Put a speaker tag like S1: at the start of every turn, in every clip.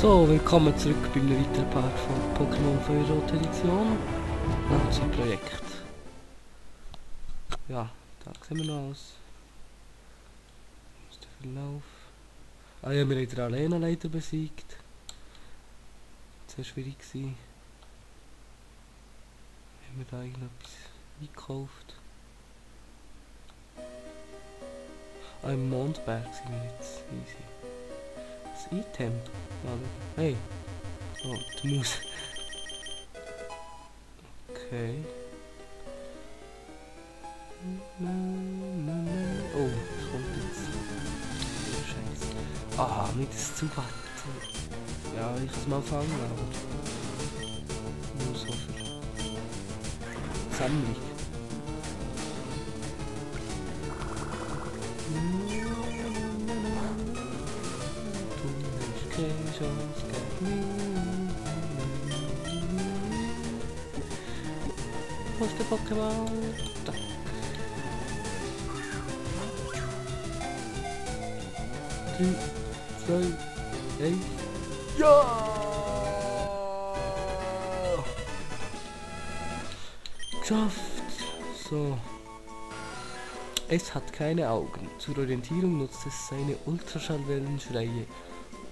S1: So, willkommen zurück bei einem weiteren Part von Pokémon Feuerrot Edition. Projekt. Ja, da sehen wir noch aus. Das ist der Verlauf. Ah ja, wir haben den Arena-Leiter besiegt. Sehr schwierig gewesen. Haben wir da eigentlich etwas eingekauft? Ah, im Mondberg sind wir jetzt easy. Das Item. Hey. Oh, die Maus. Okay. Oh, was kommt jetzt? Scheiße. Ah, nicht das Zubat. Ja, ich kann es mal fangen, aber... Nur so viel. Sammlung. Wo ist der Pokémon? Da. 3, 2, 1. Ja! Geschafft! So. Es hat keine Augen. Zur Orientierung nutzt es seine Ultraschallwellenschreie,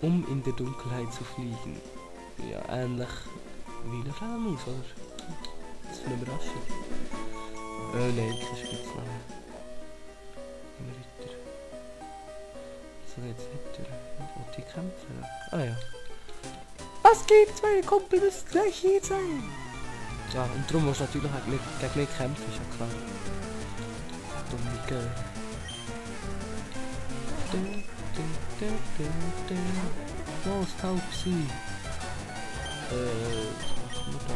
S1: um in der Dunkelheit zu fliegen. Ja, ähnlich wie eine Fledermaus, oder? Das ist eine Überraschung. Nein, kein Spitzname. Gehen wir weiter. So geht's nicht durch. Und die kämpfen. Ah ja. Was gibt's? Meine Kumpel müssen gleich hier sein. Ja, und darum musst du natürlich halt nicht gegen mich kämpfen, ist ja klar. Dumme Girl. Los, taub sie. Was machen wir da?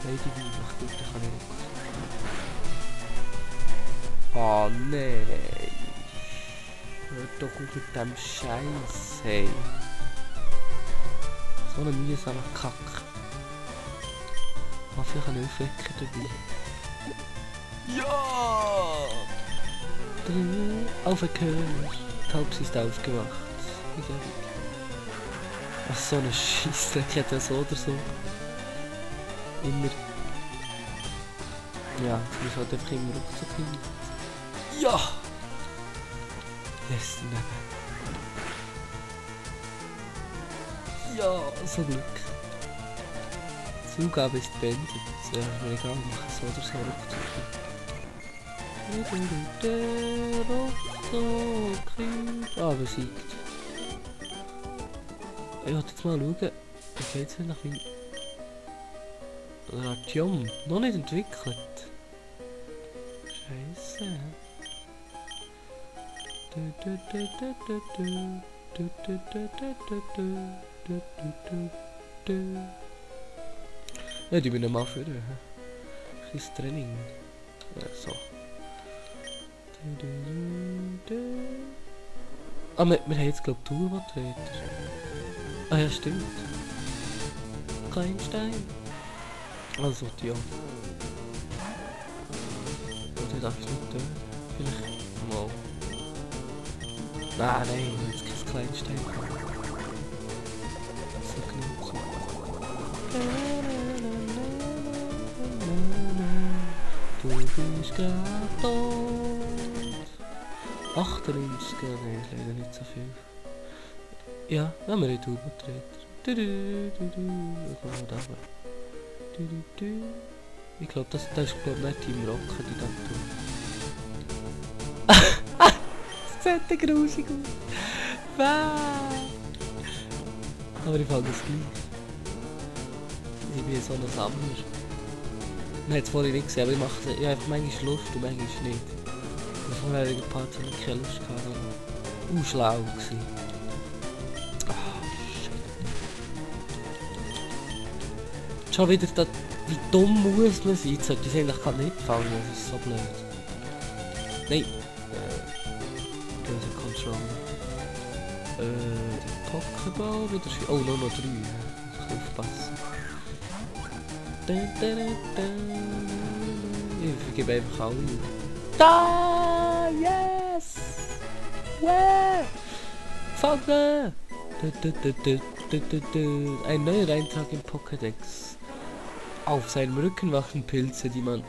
S1: Nein, die Weibach, gut, da kann ich nicht. Oh nein. Hört doch auf mit dem Scheiß, hey. So eine mühsame Kack. Hoffentlich kann ich aufwecken dabei. Ja! Aufgehört. Taubsi ist aufgewacht. Ach, so eine Scheissdreck, ich hätte ja so oder so immer... Ja, jetzt muss halt einfach immer Ruckzuck hin. Ja! Yes, daneben. Ja, so Glück. Zugabe ist beendet. Ja, ist mir egal, ich mache so oder so Ruckzuck hin. Ah, besiegt. Ich wollte jetzt mal schauen, wie geht's denn nach meinem Radium? Noch nicht entwickelt. Scheiße. Ja, die bin ich mal für ein kleines Training. Ja, so. Ah, wir haben jetzt glaube ich Turbo-Treter. Ah ja, stimmt. Kleinstein. Also, ja. Oder darf ich nicht tun? Vielleicht mal. Ah, nein, jetzt gibt es Kleinstein. So genug. Du bist gerade tot. 98, nein, leider nicht so viel. Ja, wenn wir in Turbo treten. Ich glaube, das ist nicht Team Rocket, die das tun. Das sieht ja grusig aus. Aber ich fand das gleich. Ich bin so ein Sammler. Man hat es vorhin nicht gesehen, aber ich mache es einfach manchmal Lust und manchmal nicht. Und vorher hatte ich ein paar so keine Lust gehabt. Schlau gewesen. Schon wieder da, wie dumm muss man sein? Jetzt sollte ich eigentlich gar nicht fangen, das ist so blöd. Nein! Böse Controller. Der Pokéball wieder schön. Oh, nur noch 3. Ich muss aufpassen. Ich vergebe einfach alle. Da! Yes! Where? Fangen! Ein neuer Eintrag im Pokédex. Auf seinem Rücken wachsen Pilze, die man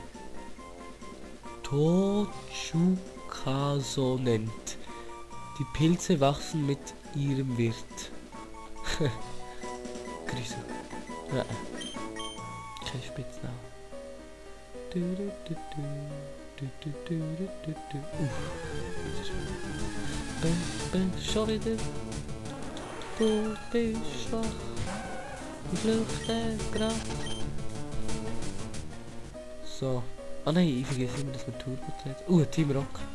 S1: Tochukaso nennt. Die Pilze wachsen mit ihrem Wirt. Grüße. Ja. Kein Spitzname. Schon wieder. Du bist schwach. Ich flüchte grad. So. Ah nein, ich vergesse immer, dass man Turbo dreht. Team Rocket.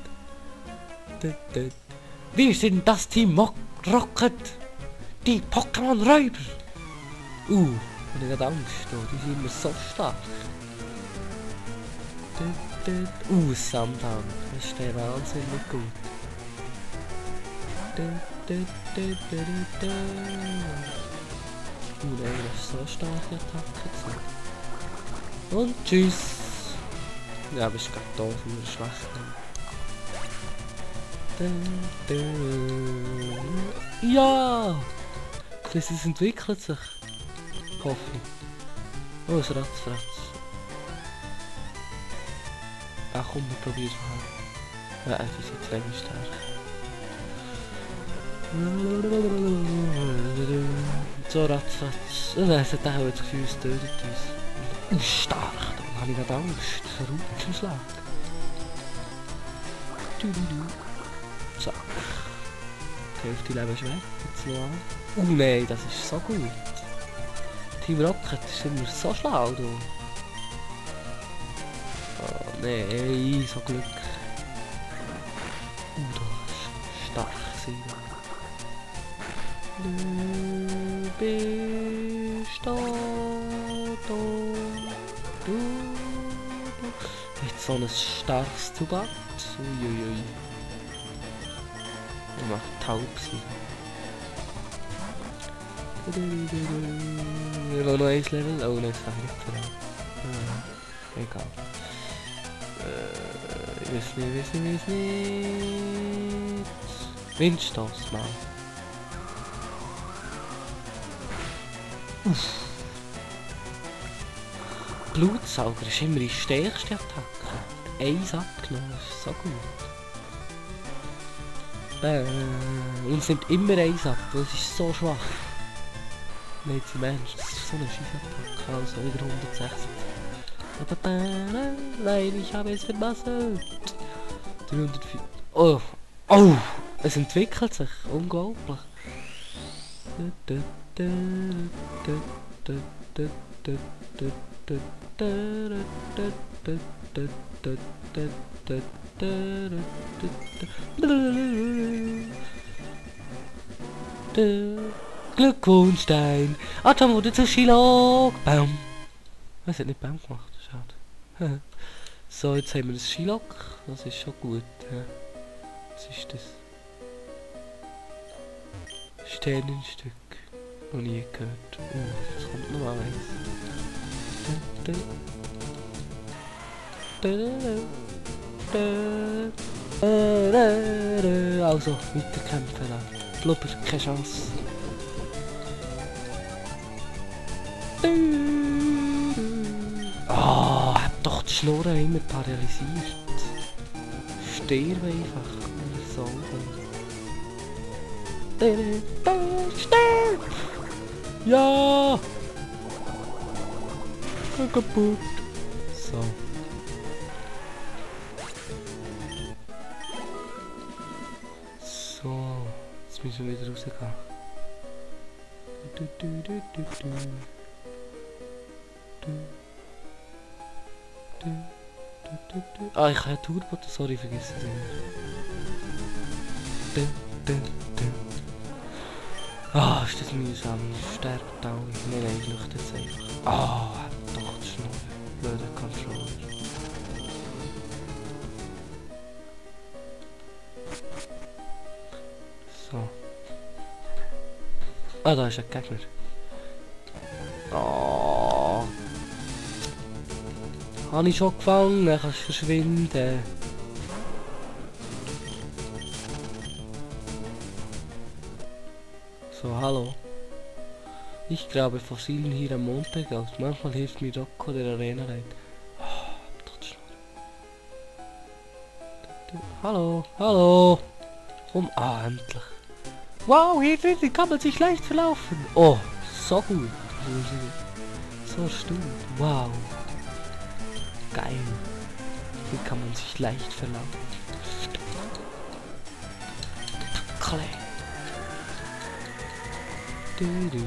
S1: Wir sind das Team Rocket. Die Pokémon-Räuber. Und ich hatte Angst. Die sind immer so stark. Sundown. Das ist der wahnsinnig gut. Nein, das ist so eine starke Attacke. Und tschüss. Ja, aber ich gerade doof, wenn wir schwach sind. Ja! Das entwickelt sich. Hoffe ich. Oh, es Ratzfratz. Ach komm, wir probieren es mal. Ja, die sind ziemlich stark. So Ratzfatz. Es hat auch das Gefühl, es tötet uns. Stark, da habe ich gerade Angst. Verrückt zum Schlag. Zack. Die Hälfte Leben ist weg. Jetzt noch an. Nein, das ist so gut. Team Rocket ist immer so schlau, du. Oh nein, so Glück. Da ist stark sein. Du bist da. Jetzt so ein starkes Zubat. Uiuiui. Er macht taub sein. Noch ein neues Level? Oh nein, das habe ich nicht verraten. Egal. Ich weiß nicht. Windstoß mal. Blutsauger ist immer die stärkste Attacke. Eins abgenommen, das ist so gut. Und es nimmt immer eins ab, weil es ist so schwach. Nein, im Ernst, das ist so eine Scheißattacke. Also wieder 160. Nein, ich habe es vermasselt. 304. Oh! Oh! Es entwickelt sich. Unglaublich. Glückwunsch, Stein! Atom wurde zu Shilog! Baum! Es hat nicht Baum gemacht, schade. So, jetzt haben wir das Shilog. Das ist schon gut. Ja. Was ist das? Sternenstück. Noch nie gehört. Jetzt kommt noch mal eins. Also, weiterkämpfen lassen. Blubber, keine Chance. Hab doch die Schnurren immer paralysiert. Sterbe einfach. So. Sterb! Ja! Kaputt. So. So. Jetzt müssen wir wieder rausgehen. Ah, ich habe Turbo, sorry, vergessen es immer. Ah, ist das mühsam. Sterbt auch. Nein, ich leuchte jetzt einfach. Ah, doch, das ist noch ein blöder Controller. So. Ah, da ist ein Gegner. Oh. Habe ich schon gefangen, dann kannst du verschwinden. So, So, hallo. Ich grabe Fossilien hier am Mondberg aus. Manchmal hilft mir Rocco, der Arena-Reit. Hallo, hallo. Komm, endlich. Wow, hier drin kann man sich leicht verlaufen. Oh, so gut. So erstaunt. Wow. Geil. Hier kann man sich leicht verlaufen. Klein. Stirb.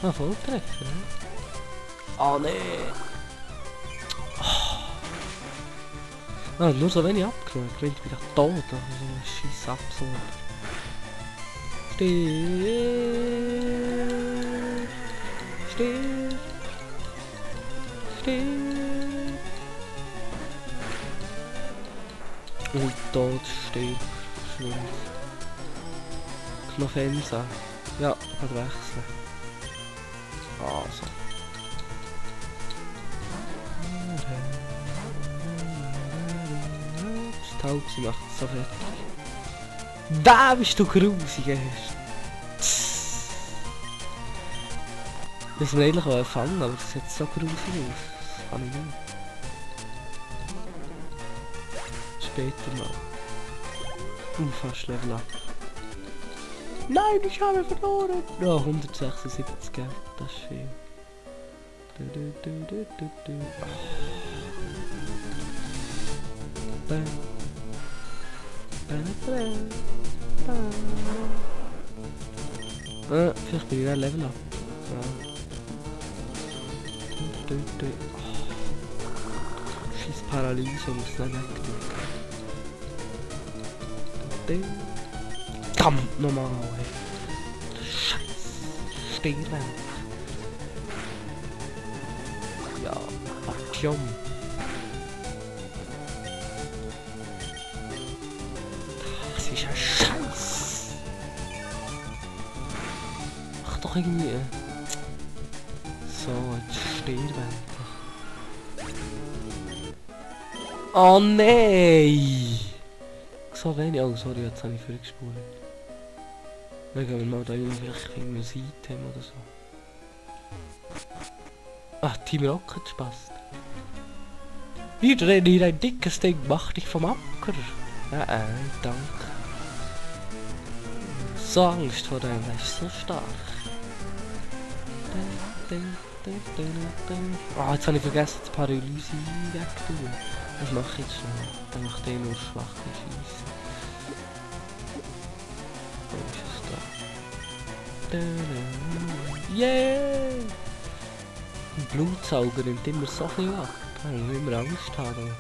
S1: Ah, Volltreffer. Oh nee. Ah, nur so wenig abgenommen. Ich bin wieder tot. Also so ein scheiß Absurd. Stirb. Und tot stirbt. Schwund. Knofensa. Ja, kann wechseln. Also. Das Taubsi macht es so fertig. Da bist du grusig, das wir eigentlich auch fangen, aber das sieht so grusig aus. Das kann ich nicht. Später mal. Fast Level up. Nein, ich habe verloren! Ja, 176 Geld, das ist viel. Vielleicht bin ich ein Level up. Ja. Scheiß Paralyse muss nicht weg. Verdammt nochmal, ey. Scheiß. Stehen. Ja, Aktion. Das ist ein Scheiß. Mach doch irgendwie. So, jetzt stehen. Oh nein! So wenig. Oh, sorry, jetzt habe ich vorgespult. Wir gehen mal da vielleicht ein Item oder so. Ah, Team Rocket Spaß. Wir drehen hier ein dickes Ding, mach dich vom Acker. Ja, danke. So Angst vor dem, er ist so stark. Ah, jetzt habe ich vergessen, das Paralyse wegtun. Das mache ich jetzt schnell. Dann macht der nur schwache Scheiße. Wo ist es da? Yeah! Ein Blutsauger nimmt immer so viel ab. Da muss ich immer Angst haben.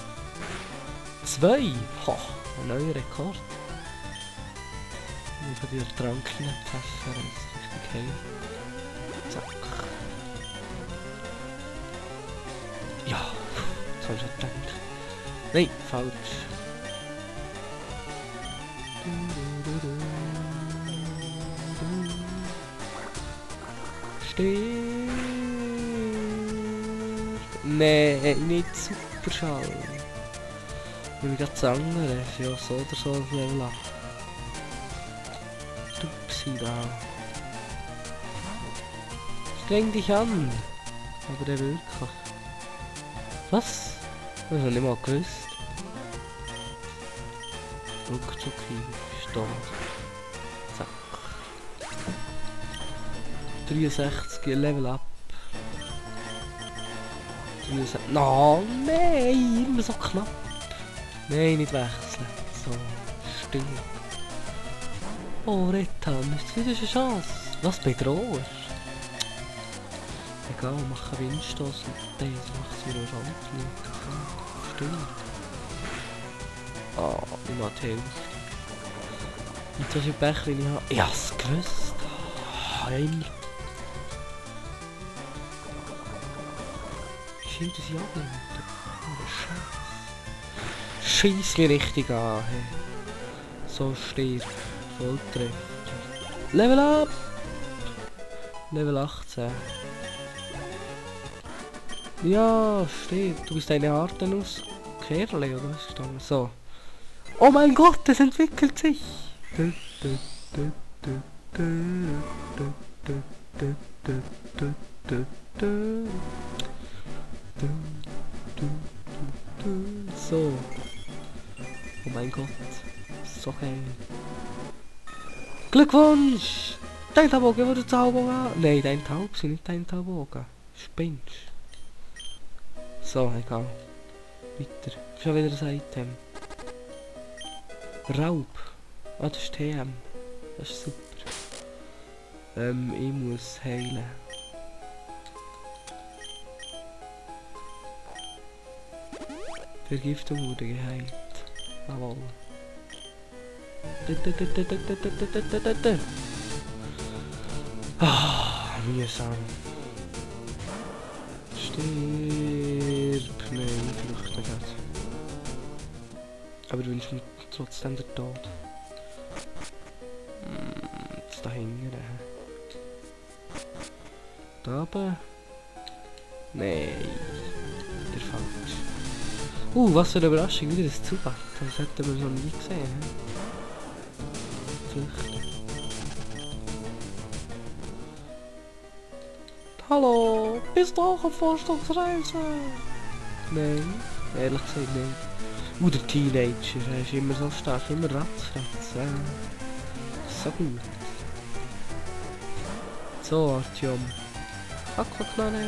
S1: 2! Ho! Ein neuer Rekord. Ich habe die Tranken Pfeffer, das ist richtig heil. Zack. Ja, das habe ich schon gedacht. Nein, falsch. Stirb. Nein, nicht Superschall. Wenn wir gerade das andere, ist ja so oder so ein Level up. Stupsi da. Streng dich an. Aber der wirklich. Was? Das habe ich nicht mal gewusst. Ruckzuck hin, ist da. Zack. 63 Level up. 63. No, nein, immer so knapp. Nein, nicht wechseln. So, still. Oh, Retan, ist wieder eine Chance. Was bedroht? Egal, mach einen Windstoß und das macht es wieder Rand. Stimmt. Ah, ich mache die Hälfte. Und so viel Pech, wie ich habe. Ich hab's gewusst. Heim. Ich finde das ja nicht. Oh, Scheiße. Scheiß mich richtig an. Hey. So stirb. Volltreffer. Level up! Level 18. Ja, steht. Du bist deine Arten ausgeschieden. Kerle oder was ist das? So. Oh mein Gott, es entwickelt sich! So. Oh mein Gott. So geil. Glückwunsch! Dein Taubogen wurde Zauberer. Nein, dein Taub sind nicht dein Taubogen. Spinnst. So, egal. Weiter. Schon wieder ein Item. Raub. Ah, das ist TM. Das ist super. Ich muss heilen. Vergiftung wurde geheilt. Jawohl. Ah, mühsam. Stirb. Nein, flüchten geht. Aber du wünschst mir trotzdem den Tod. Jetzt da hinten. Da oben. Nein. Der falsch. Was für eine Überraschung. Wieder ein Zubat. Das hätten wir noch nie gesehen. Flüchten. Hallo, bist du auch auf Forschungsreise? Nein, ehrlich gesagt nicht. Der Teenager, er ist immer so stark, immer ratzfatz. So gut. So, Artyom. Aquaknarre.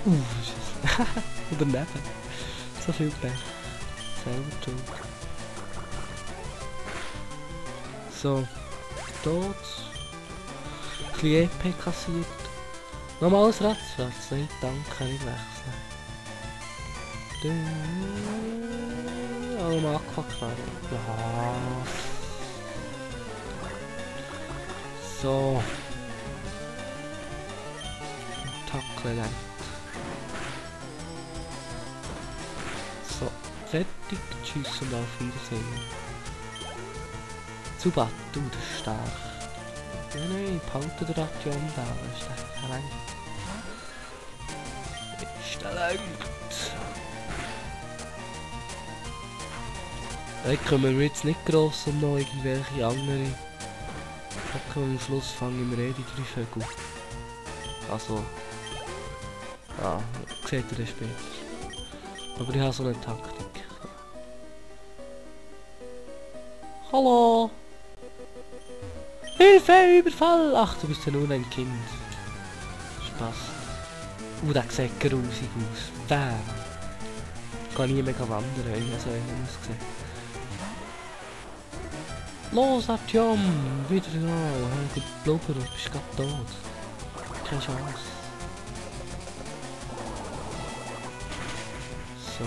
S1: Was ist das? Daneben. So viel Pech. Selber tot. So. Tot. Ein bisschen EP kassiert. Normales Ratzfatz. Nein, danke, nicht wechseln. Oh, Aquaknarre. Ja. So. Tackle lenkt. So. Fertig. Tschüss und auf Wiedersehen. Zubat, du, das ist stark. Nein, behalte den Ration da, das ist echt allein. Ist allein. Da kümmern wir jetzt nicht gross um noch irgendwelche andere. Am Schluss fangen wir die 3 Vögel. Also. Ja, seht ihr das später. Aber ich habe so eine Taktik. Hallo! Hilfe, Überfall! Ach, du bist ja nur ein Kind. Spaß. Der sieht grusig aus. Wer? Ich kann nie mehr wandern, also ich muss sehen. Los, Artyom! Wieder da! Gut Blubber, du bist gerade tot. Keine Chance. So.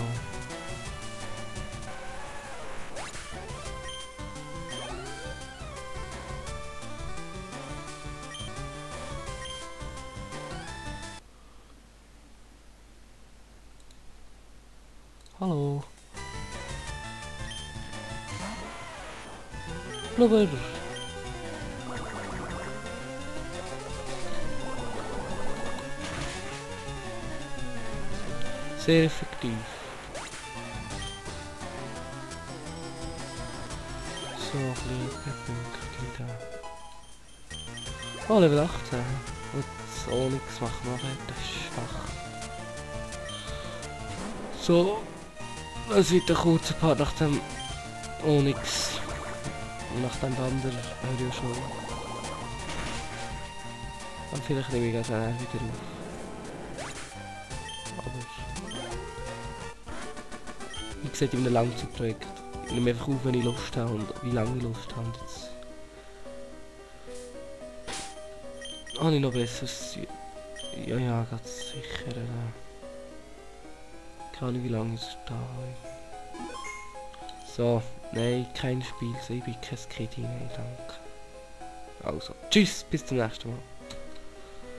S1: Hallo. Blubber. Sehr effektiv. So, ein bisschen Punkte da. Oh, Level 18. Und Onyx machen wir das ist schwach. So. Es wird ein kurzer Part nach dem Onyx. Und nach dem Wander höre ich schon. Und vielleicht nehme ich das auch wieder auf. Aber wie gesagt, in einem Langzeitprojekt. Ich nehme einfach auf, wenn ich Lust habe und wie lange ich Lust habe. Jetzt habe ich noch besseres. Ja, ganz sicher. Keine Ahnung, wie lange ist es da. So, nein, kein Spiel, ich bin kein Kitty, nein, danke. Also, tschüss, bis zum nächsten Mal.